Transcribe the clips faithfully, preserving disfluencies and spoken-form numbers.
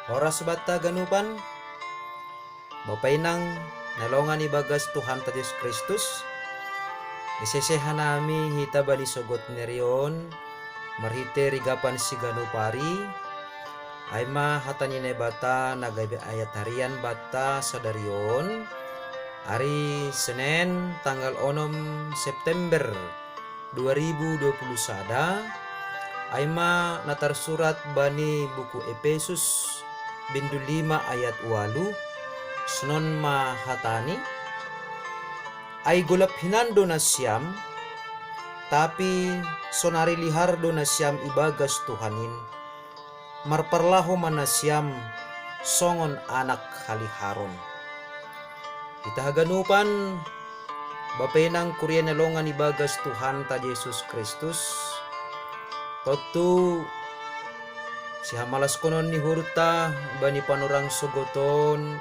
Oras bata ganupan, Bapa inang na longan ibagas Tuhanta Jesus Kristus, isesehan nami hita bani sogot nerion, marhite rigapan siganup ari, ai ma hata ni Naibata na gabe ayat harian bata sadarion, ari Senen tanggal onom September dua ribu dua puluh sada, ai ma na tarsurat bani buku Epesus bindu lima ayat walu, senon ma hatani, ai golap hinan do nasiam, tapi sonari lihar do nasiam ibagas Tuhan in, marparlaho ma nasiam songon anak haliharon. Hita haganupan, Bapa inang kuria na longan ibagas Tuhanta Jesus Kristus, tontu sihamalaskonon ni uhurta bani panorang sogot on,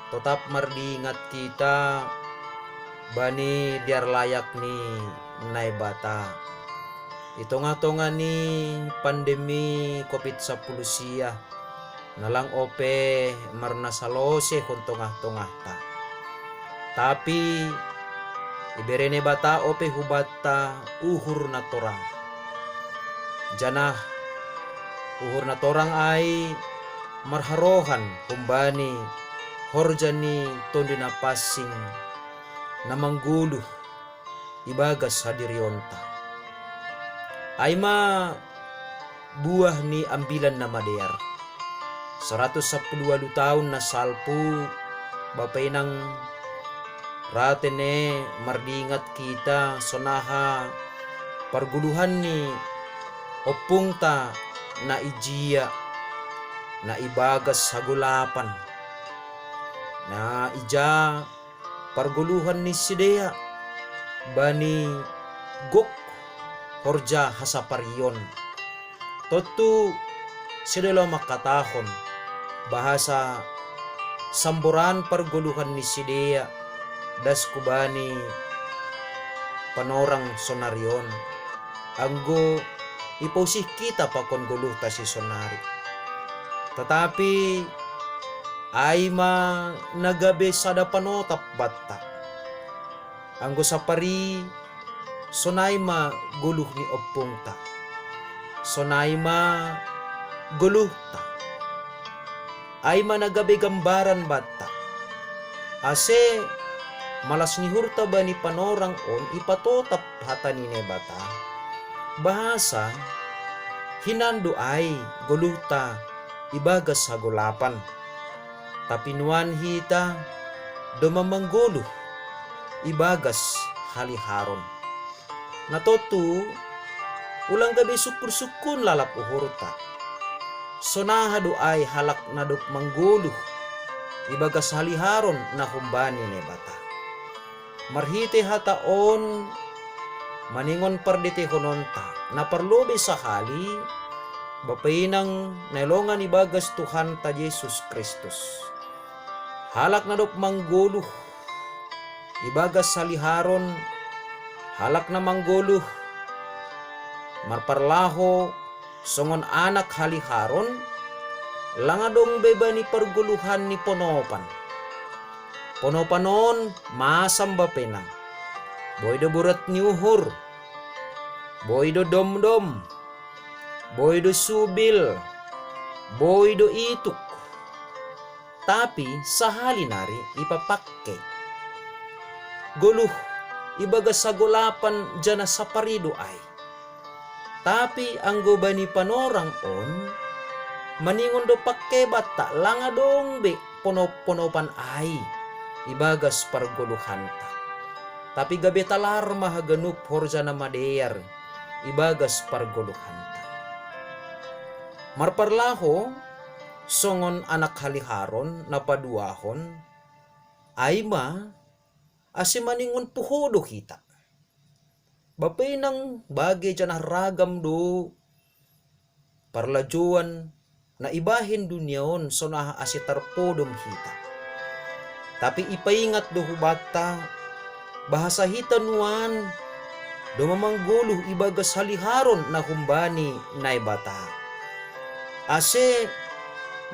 totap mardingat hita bani dear layak ni Naibata. I tongah-tongah ni pandemi covid sampulu sia, na lang ope marnasalose hon tongah-tongahta. Tapi ibere Naibata ope hubanta uhur na torang. Janah uhur na torang ai marharohan humbani horja ni Tonduy Napansing na manggoluh ibagas hadirionta. Ai ma buah ni Ambilan Namadear. Saratus sampulu ualu taon na salpu, Bapa inang ra tene mardingat hita sonaha pargoluhan ni ompungta na ijia, na ibagas hagolapan, na ija pargoluhan ni sidea bani gok horja hasaparion. Tontu sidea laho mangkatahon bahasa samboran pargoluhan ni sidea das hubani panorang sonari on, anggo ipausih hita pakon goluhta sisonari. Tetapi ai ma na gabe sada panotap banta. Anggo sapari, sonai ma goluh ni ompungta, sonai ma goluhta. Ai ma na gabe gambaran banta, ase malas ni uhurta bani panorang on ipatotap hata ni Naibata, bahasa hinan do ai goluhta ibagas hagolapan. Tapi nuan hita domma manggoluh ibagas haliharon. Na tontu, ulang gabe sungkun-sungkun lalap uhurta. Sonaha do ai halak na dob manggoluh ibagas haliharon na humbani Naibata. Marhite hata on maningon pardetehononta, na parlobei sahali, Bapa inang na longan ibagas Tuhanta Jesus Kristus. Halak na dob manggoluh ibagas haliharon, halak na manggoluh marparlaho songon anak haliharon, lang adong be bani pargoluhan ni ponopan. Ponopan on masam, Bapa inang. Boi do borat ni uhur, boi do domdom, boi do subil, boi do ituk. Tapi sahali nari ipapangke. Goluh ibagas hagolapan janah sapari do ai. Tapi anggo bani panorang on, maningon do pangke banta, lang adong be ponop-ponopan ai ibagas pargoluhanta. Tapi gabe talar ma haganup horja na madear ibagas pargoluhanta. Marparlaho songon anak haliharon na paduahon, ai ma ase maningon puho do hita. Bapa inang, bage janah ragam do parlajouan na ibahen dunia on sonaha ase tarpodom hita. Tapi ipaingat do hubanta, bahasa hita nuan domma manggoluh ibagas haliharon na humbani Naibata. Ase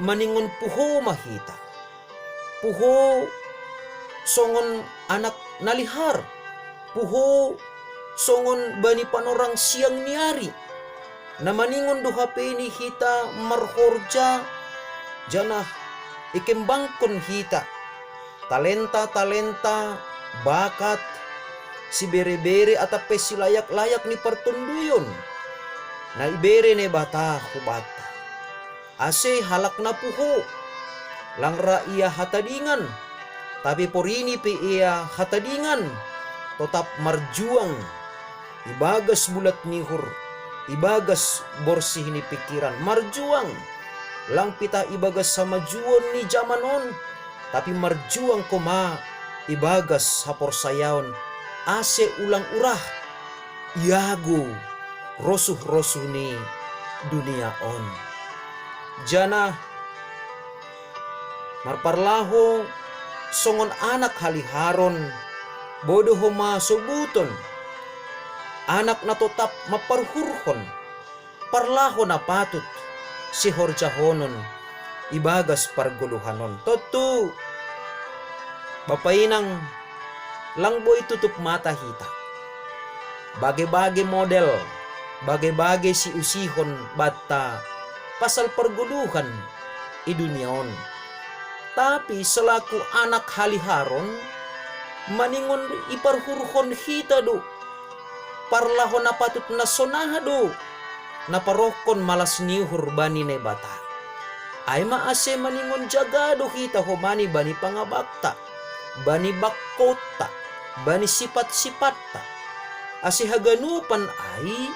maningon puho ma hita. Puho songon anak na lihar. Puho songon bani panorang siang ni ari. Na maningon do hape ni hita marhorja, janah ikembangkon hita talenta-talenta, bakat, sibere-bere atap pe silayak-layak ni partonduyon na ibere Naibata hubanta. Ase halak na puho, lang ra ia hatadingan, tapi porini pe ia hatadingan, totap marjuang ibagas bulat ni uhur, ibagas borsih ni pikiran, marjuang lang pitah ibagas hamajuon ni jaman on, tapi marjuang koma ibagas haporsayaon, ase ulang urah iago rosuh-rosuh ni dunia on. Janah marparlaho songon anak haliharon, boi do homa sobuton, anak na totap mamparhurhon parlaho na patut sihorjahonon ibagas pargoluhan on. Tontu, Bapa Inang, lang boi tutup mata hita. Bage-bage model, bage-bage siusihon banta pasal pargoluhan i dunia on. Tapi selaku anak haliharon, maningon iparhurhon hita do parlaho na patut na sonaha do na parohkon malas ni uhur bani Naibata. Ai ma ase maningon jaga do hita homani bani pangabakta, bani bangkouta, bani sipat-sipatta. Ase haganupan ai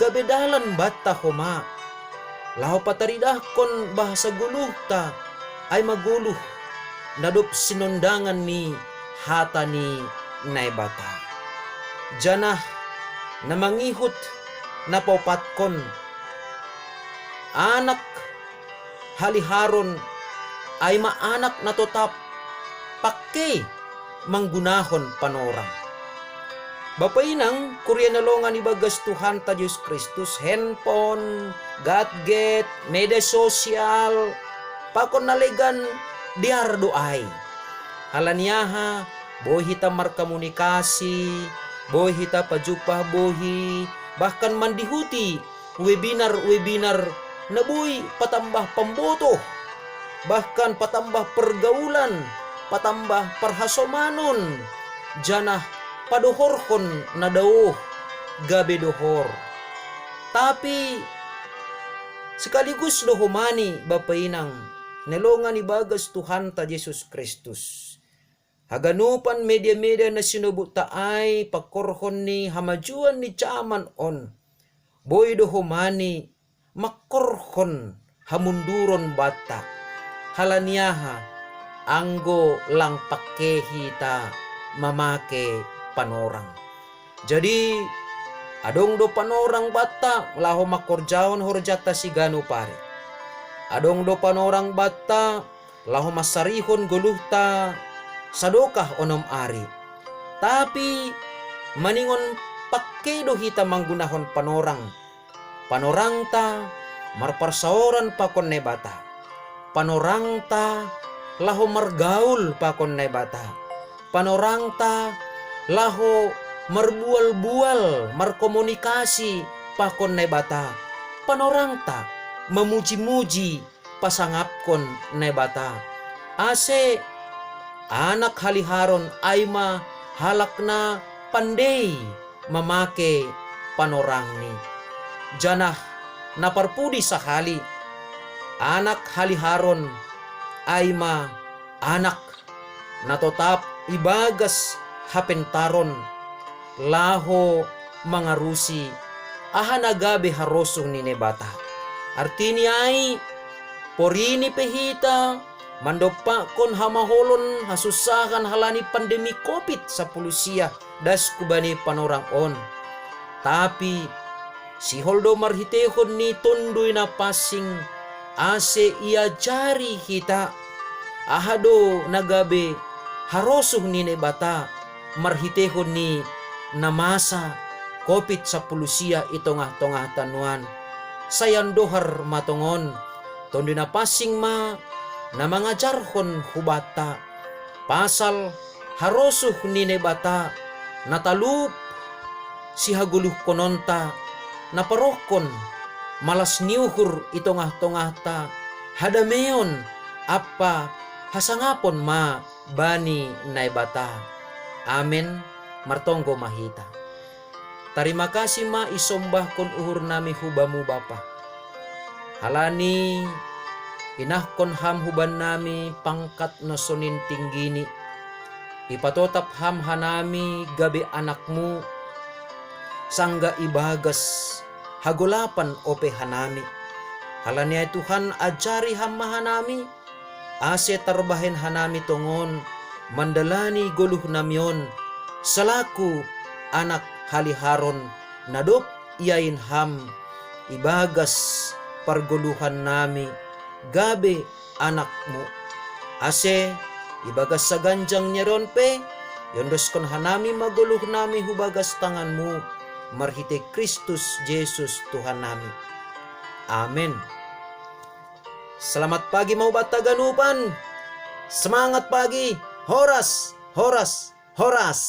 gabe dalan banta homa laho pataridahkon bahasa goluhta, ai ma goluh na dob sinondangan ni hata ni Naibata. Janah na mangihut na paopatkon, anak haliharon ai ma anak na totap pangke manggunahon panorang. Bapa Inang, kuria na longan ibagas Tuhanta Jesus Kristus, handphone, gadget, media sosial, pakon na legan dear do ai. Halani aha? Boi hita markomunikasi, boi hita pajumpah bohi, bahkan mandihuti webinar-webinar na boi patambah pambotoh, bahkan patambah pergaulan, patambah parhasomanon, janah padohorhon na daoh gabe dohor. Tapi sekaligus do homani, Bapa Inang, na longan ibagas Tuhanta Jesus Kristus, haganupan media-media na sinobutta ai pangkorhon ni hamajuon ni jaman on, boi do homani mangkorhon hamunduron banta. Halani aha? Anggo lang pangke hita mamake panorang. Jadi, adong do panorang banta laho mangkorjahon horjanta siganup ari. Adong do panorang banta laho mansarihon goluhta sadokah onom ari. Tapi maningon pangke do hita manggunahon panorang. Panorangta marparsaoran pakon Naibata. Panorangta laho margaul pakon Naibata. Panorangta laho marbual-bual, markomunikasi pakon Naibata. Panorangta mamuji-muji, pasangapkon Naibata. Ase anak haliharon ai ma halak na pandei mamake panorangni. Janah na parpudi sahali, anak haliharon ai ma anak na totap ibagas hapentaron laho mangarusi aha na gabe harosuh ni Naibata. Artini ai, porini pe hita mandompakkon hamaolon, hasunsahan halani pandemi covid sapuluh sia das hubani panorang on. Tapi sihol do marhiteihon ni Tonduy Napansing ase iajari hita aha do na gabe harosuh ni Naibata marhiteihon ni na masa covid sapuluh sia i tongah-tongahta nuan. Sai andohar ma tongon, Tonduy napansing ma na mangajarhon hubanta pasal harosuh ni Naibata, na talup sihagoluhkononta, na parohkon malas ni uhur i tongah-tongahta, hadameon ampa hasangapon ma bani Naibata. Amen. Martonggo ma hita. Tarima kasih ma isombahkon uhur nami hu Bamu Bapa. Halani inahkon Ham huban nami pangkat na sonin tinggini, ipatotap Ham hanami gabe anakMu, sanggah ibagas hagolapan ope hanami. Halani ai Tuhan, ajari Ham ma hanami, ase tarbahen hanami tongon mandalani goluh nami on, salaku anak haliharon na dob iain Ham ibagas pargoluhan nami gabe anakMu. Ase ibagas saganjang ni ari on pe, iondoskon hanami ma goluh nami hu bagas tanganMu, marhitei Kristus Jesus Tuhan nami. Amen. Selamat pagi ma hubanta ganupan. Semangat pagi. Horas, horas, horas.